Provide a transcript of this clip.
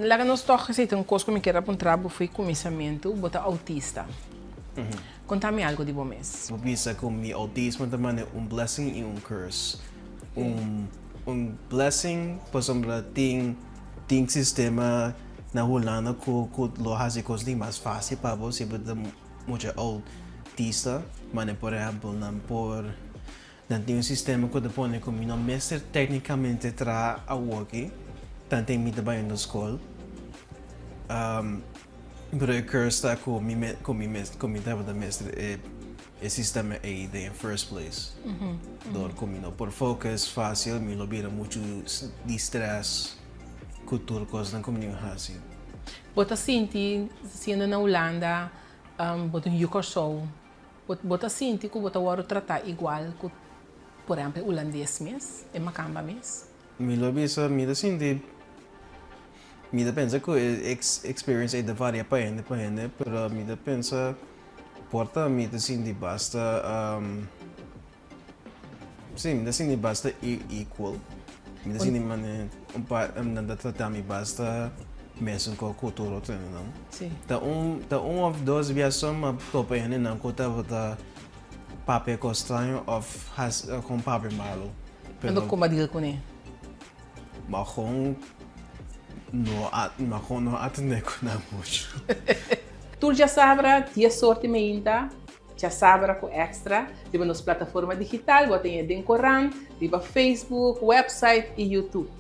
Laga nos tòg esei ta un kos ku mi kier a puntra bo fo'i kuminsamentu, bo ta outista. Konta mi algu di bo mes. Bo bisa ku mi outismo ta mane un blessing i un curse. Un un blessing pasobra tin tin sistema na Hulanda ku ku lo hasi kos di mas fásil pa bo si bo ta mucha outista. Mane por ehèmpel nan por Nan tin un sistema ku ta pone ku mi no mester téknikamente traha awoki, tanten mi ta bayendo skol. Pero e curse ta ku mi ku mi ku mi tabata mester e e sistema ei den e first place. Dor ku mi no por focus fásil, mi lo bira muchu di stress ku tur kosnan ku mi tin hasi. Bo ta sinti siendo na Hulanda, bo ta un yu Kòrsou, Bo ta sinti ku bo ta wòrdu tratá igual ku, por ehèmpel, e hulandes mes, e makamba mes? Mi lo bisa, mi ta sinti, mi ta pensa ku e experience ei ta varia pa hende pa hende, pero mi ta pensa por ta mi ta sinti basta. Sí, mi ta sinti basta equal. Mi ta sinti mane un par nan ta trata mi basta mesun ku ku tur otro hendenan. Sí. Ta un ta un òf dos bia so mi a topa e hendenan ku tabata papia kos straño òf hasi kon papia malu. Pero. Anto kon bo a deal kuné? Bo kon no a bo kon no atendé ku nan muchu. Tur djasabra dies or di meinta. Djasabra ku Extra riba nos plataforma digital, bo ta haña den korant, riba Facebook, website i YouTube.